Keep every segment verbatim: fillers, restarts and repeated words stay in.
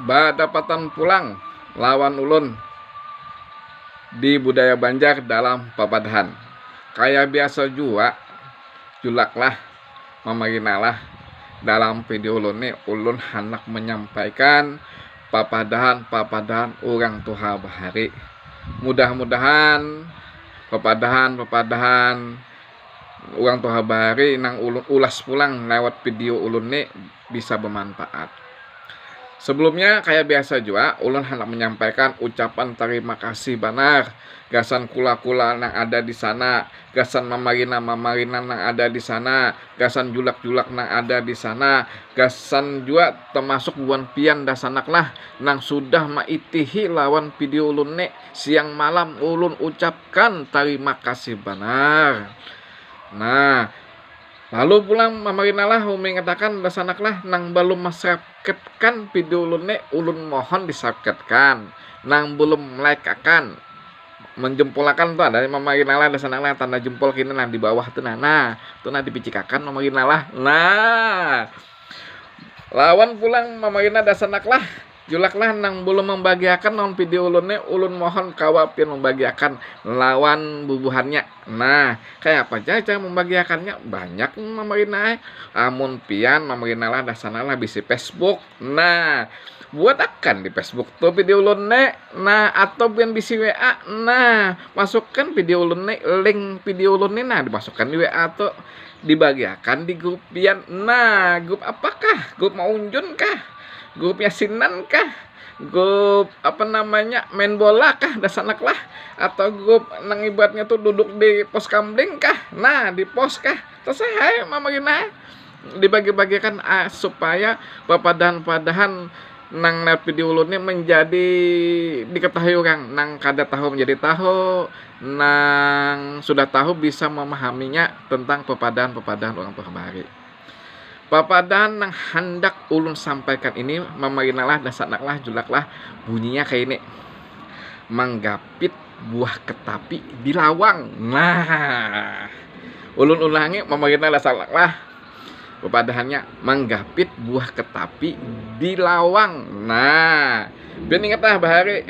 Badapatan pulang lawan ulun di budaya Banjar dalam papadahan. Kaya biasa jua, julaklah, mamarinalah, dalam video ulun ni ulun handak menyampaikan papadahan-papadahan urang tuha bahari. Mudah-mudahan papadahan-papadahan urang tuha bahari nang ulun ulas pulang lewat video ulun ni bisa bermanfaat. Sebelumnya, kaya biasa jua, ulun handak menyampaikan ucapan terima kasih banar gasan kula-kula nang ada di sana, gasan mamarina-mamarina nang ada di sana, gasan julak-julak nang ada di sana, gasan jua termasuk buhan pian dasanak lah nang sudah maitihi lawan video ulun ni siang malam. Ulun ucapkan terima kasih banar. Nah, lalu pulang mamarinalah, umingatakan dasanak lah nang balum masubscribe kan video ulun ni, ulun mohon disubscribe kan. Nang belum like akan, menjempolakan tu ada mamarinalah dasanak lah, tanda jempol kini nah di bawah tu nah, nah tu nah dipicikakan mamarinalah. Nah, lawan pulang mamarina dasanak lah, julak lah nang belum membagiakan lawan video ulun ni, ulun mohon kawa pian membagiakan lawan bubuhannya. Nah, kaya apa ja cara membagiakannya? Banyak mamarina ai. Amun pian mamarinalah dasanak lah bisi Facebook. Nah, buat akan di Facebook tu video ulun ni. Nah, atau pian bisi WA. Nah, masukkan video ulun ni, link video ulun ni nah dimasukkan di WA tu, dibagiakan di grup pian. Nah, grup apakah? Grup maunjun kah? Grup yasinan kah? Grup apa namanya, main bola kah dasanak lah? Atau grup nang ibaratnya tu duduk di pos kamling kah? Nah, di pos kah? Terserah ai mamarina ai. Dibagi-bagiakan ah, supaya papadahan-padahan nang lewat video ulun ni menjadi diketahui urang, nang kada tahu menjadi tahu, nang sudah tahu bisa memahaminya tentang papadahan-papadahan urang tuha bahari. Papadahan nang handak ulun sampaikan ini, mamarinalah dasanak lah, julak lah, bunyinya kaya ini. Manggapit buah ketapi di lawang. Nah, ulun ulangi, mamarinalah dasanak lah. Papadahannya, manggapit buah ketapi di lawang. Nah, pian ingat lah bahari,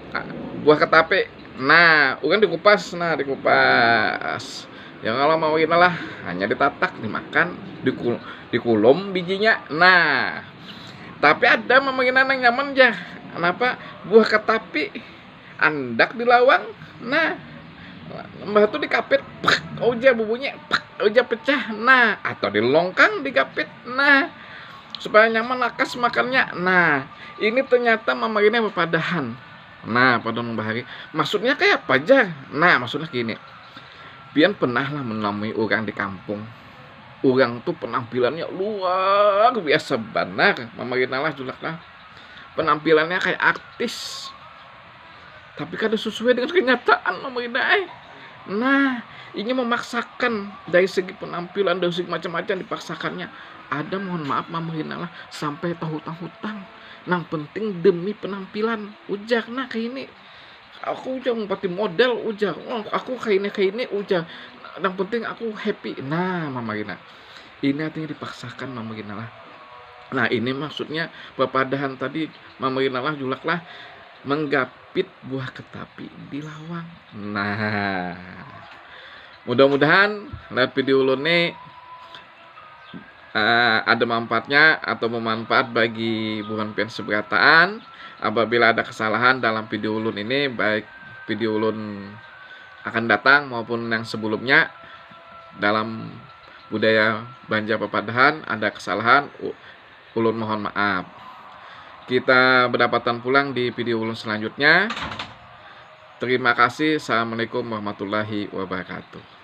ah, buah ketapi. Nah, urang dikupas, nah, dikupas. Ya, kalau mau gini lah, hanya ditatak, dimakan, diku-, dikulum bijinya. Nah, tapi ada mamarina nang nyaman ja. Kenapa? Buah ketapi andak di lawang. Nah, mbah tu dikapit, pak, ujar bubunya, pak, ujar pecah. Nah, atau dilongkang digapit. Nah, supaya nyaman lakas makannya. Nah, ini ternyata mamarina papadahan. Nah, pada nang bahari, maksudnya kayak apa ja? Nah, maksudnya gini, pian pernah lah menemui orang di kampung. Orang tu penampilannya luar biasa banar, mamarinalah, julak lah. Penampilannya kayak artis. Tapi kada sesuai dengan kenyataan, mamarina ai. Nah, inya memaksakan dari segi penampilan, dari segi macam-macam dipaksakannya. Ada, mohon maaf, mamarinalah, sampai tahutang-hutang. Nang penting demi penampilan, ujar. Nah, kayak ini, aku ujar, mempati modal, ujar. Oh, aku kayak ini, kayak ini, ujar. Nang penting aku happy. Nah, mamarina, ini artinya dipaksakan, mamarinalah. Nah, ini maksudnya papadahan tadi, mamarinalah, julak lah, manggapit buah ketapi di lawang. Nah, mudah-mudahan lewat video ulun ni, eh, ada manfaatnya atau bermanfaat bagi buhan pian seberataan. Apabila ada kesalahan dalam video ulun ini, baik video ulun akan datang maupun yang sebelumnya, dalam budaya Banjar papadahan ada kesalahan, u-, ulun mohon maaf. Kita berdapatan pulang di video ulun selanjutnya. Terima kasih. Assalamualaikum warahmatullahi wabarakatuh.